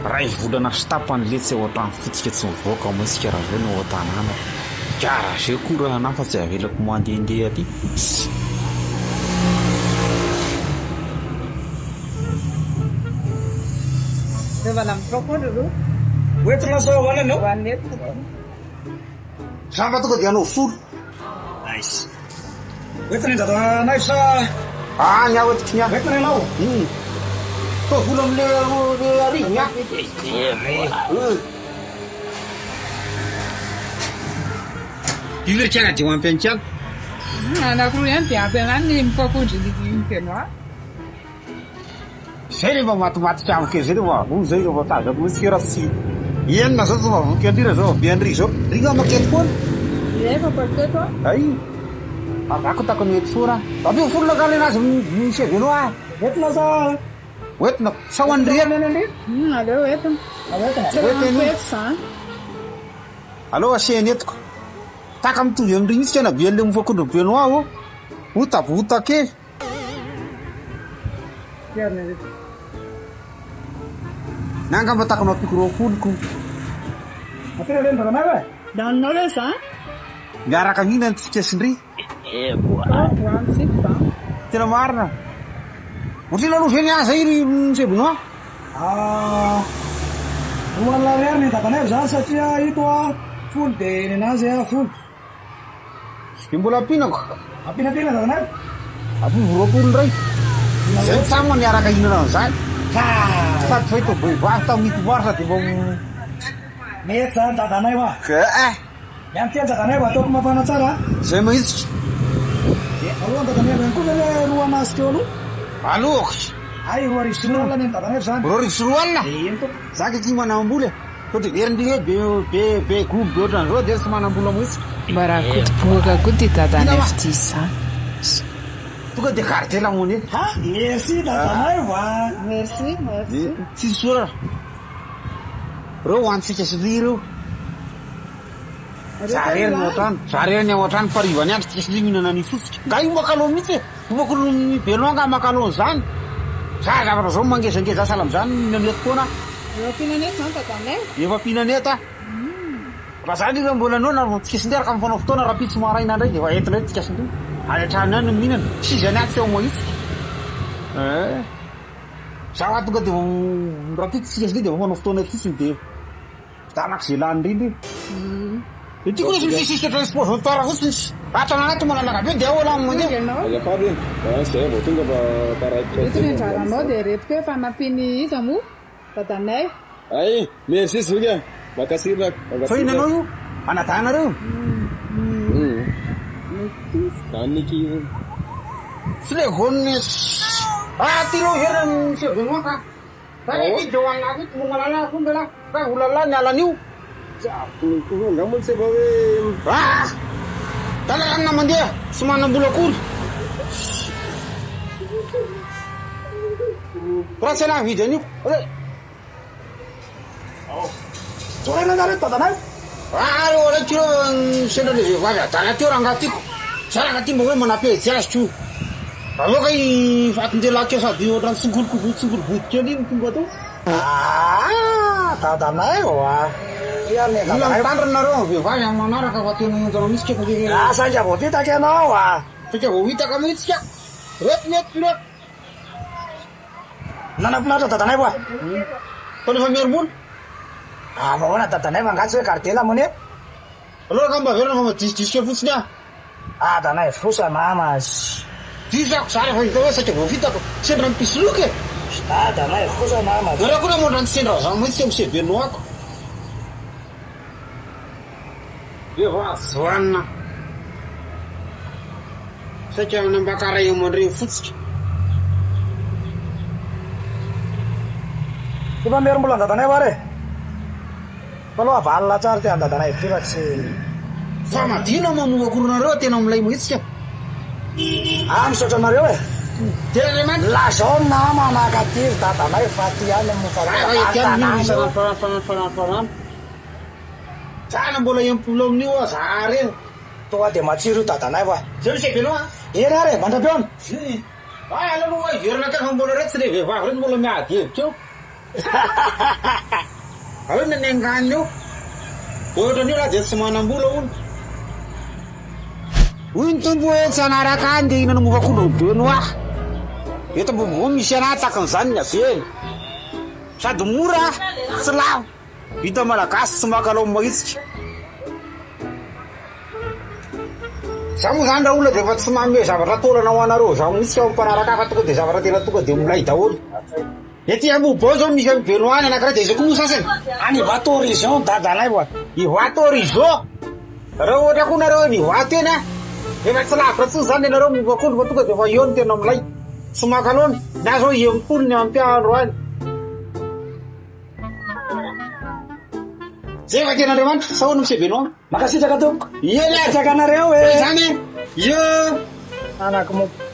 Ray volana sy tapany letsy ao an-trano fotsika tsy mivoaka mihitsy raha zao ny ao an-tanàna. Garageo koa raha anah fa tsy avelako mandehandeha aty. Hoentina sa hohanina anao? Hohanina eto. Za mba tonga dia hanao volo. Nice. Hoentina i dadanay sa? Ah, ny ahy hoentiko ny ahy. Hoentina ianao? Hum. Toa vola amle le arivo ny ahy. Hum. Io ve kala dia ho ampy an'i kala? Anankiroa ihany dia ampy anah ny mifakondry ny Benoit. Zay le mba matimatika amiko e, zay le mba voa zay le mba tazako mihitsy raha tsy enina zao tsy mahavoky an-dry raha zao be an-dry zao. Ry nga maketo foana? Ie, efa maketo aho. Hay, avako takony eto foana. Ampio folo kalo enazy monsieur Benoit a. Hoentina sa? Hoentina, sa ho an'i Ria? Hum, aleo hoentina. Tsy raha Hoentina. eto izany. Aleo asehany entiko. Taka mitovy amin-dry mihitsy kay na be an'le mofo akondro Benoit ô. Hotavota kely. Na angamba takona ampiako 20 ko. Ampiana ve ny dadanay e? Daninao ve za? Miaraka mihinana tsika sy ndry. Hoanintsika za. Tena marina. Ohatrino aloha ve ny ahy zay ry Monsieur Benoit? Ah, 20 ariary ny dadanay zany satria ito a folo de nenazy a folo. Dia mbola ampianako. Ampiana-piana zanakay. Ampio 20 indray. Izay ny samy niaraka hihinana an'izany. Sady fahita vehivavy tamin'ny ito mars dia mba Mety zany dadanay hoa. Eh. Miandry kely dadanay vao ataoko mafana tsara a. Izay mahitsy. Dia alohan'ny dadanay ihany koa ve le roa anazy teo aloha? Aloako. Hay 2002 ny an'i dadanay zany. 2002? Eny tompoko. Za k'aty manambola e. Sao dia herin-dry hoe be be be gogo be ohatran'izao dia tsy manam-bola mihitsy. Mba rakotobohoka koa ty dadanay fitia izany. Tonga dia garder la monnaie. Ha! Merci dadanay va! Merci, merci. Tsisy soratra. Reo ho antsika sy ry ireo. Za rery ny ao an-trano. Za rery ny ao an-trano fa hariva ny andro tsika sy ry mihinana an'io fotsika. Nga io makalô mihitsy e! Io manko ny Benoît nga makalô an'izany. Za zavatra zao mangezangeza sahala amin'izany mihinana eto foana aho. Efa mpihinana eto zany dadanay? Efa mpihinana eto aho. Raha za ndry mbola noana vao tsika sy ndry araka mifanao fotoana rahampitso maraina indray dia efa eto indray tsika sy ndry. Any an-trano ihany no mihinana. S'izy any aho tsy ao mahitsy. Eh. Za raha tonga dia rahampitso tsika sy ndry dia efa mifanao fotoana eto fotsiny dia. Zanako ze lany indrindra io. Ity koa izy misisika transposantoire fotsiny sy ato anaty malalaka be dia ao elah no mandeha. Azafady e, ah zay vao tonga fa taraiky Reto ny anjaranao dia reto koa efa nampian'i iza moa? Dadanay. Hay, merci zoky a, mankasitraka, Fa inona anao io? Anadahinareo? Zany ny ankizy. Tsy le gone Ah ty aloha very monsieur Benoît ka. Angamba tsy efa hoe. Ah! Dala mandeha, tsy manam-bola akory. Raha tsy anah mividy an'io. Tsoraina nareo dadanay. Ah reo raiky reo sendra le vehivavy adala teo rangaha tiako. Za rangaha ty mba hoe manapejy azy ko. Aleo kay fatin-dehilahy kely sady ohatran'ny tsingoloko tsingolo-body kely iny tonga teo. Ah dadanay ô ah. Mila mitandrina nareo amin'ny vehivavy amin'ny manaraka fa tena henjana mihitsy kay fa le. Ah sainga vao vitaka ianao ah. Saika vao hitaka mihitsy ka. Reto ny eto reto. Nanafinaritra dadanay oa. Fa rehefa miharim-bola. Ah fa ahoana dadanay fa angaha tsy hoe garder la monnaie? Aleo angamba averina fa madisodiso kely fotsiny aho. Ah dadanay fosa mama sy. Diso ako za rehefa hita hoe saika voafitaka. Sendra ny mpisoloky e. Dadanay fosa mama. Nareo koa raha ohatran'ny sendra zany mihitsy eo monsieur Benoît ko. Vehivavy vanona. Saika hanambaka ray aman-dreny fotsiny. Efa merim-bola an-dadanay va re? Fa aloha avalona tsara ity an-dadanay ity fa tsy. Fa madio na mamoa akoronareo tena milay mihitsy ka. Ah misaotra anareo e. Tena Andriamanitra. Lazao ny namana ka ty ry dadanay fa ty ihany no Za raha ety aminy io isan'andro. Za na mbola 60 amin'io aho za reny. Tonga dia matsiro io dadanay va. Zay monsieur Benoit a. Eny ary e, mandra-pihaona. Hay aleo aloha hiverina akaiky fa mbola retsy le vehivavy reny mbola miady hevitra eo. Inona ny anganony eo? Ohatran'io lahy dia tsy manam-bola hono. Hoy ny Tompo hoe tsy hanaraka ahy ndeha hihinana mofo akondro ny Benoît. Eto Ambohiboho misy anah takan'izany ny habeny. Sady mora, tsy lafo. Vita malagasy tsy maka lao mahitsika. Za moa zany raolona dia efa tsy manome zavatra taolana ho anareo zaho mihitsy aho mpanaraka ahy fa tonga dia zavatra tena tonga dia milay daholo. Ety Ambohibao zao misy an'i Benoît ny anankiray dia iza koa moa sasany? Any Ivato région dadanay oa. Ivato région? Raha ohatra koa nareo any Ivato eny a, efa tsy lavitra intsony zany ianareo momba akondro fa tonga dia efa eo no tena milay. Tsy maka laona. Ny ahy zao 60 ny ampy ahy androany. Zay va tena Andriamanitra? Sa ahoana Monsieur Benoît? Mankasitraka tompoko. Eny ary. Mankasitraka anareo e. Zany e. Io. Anako moko.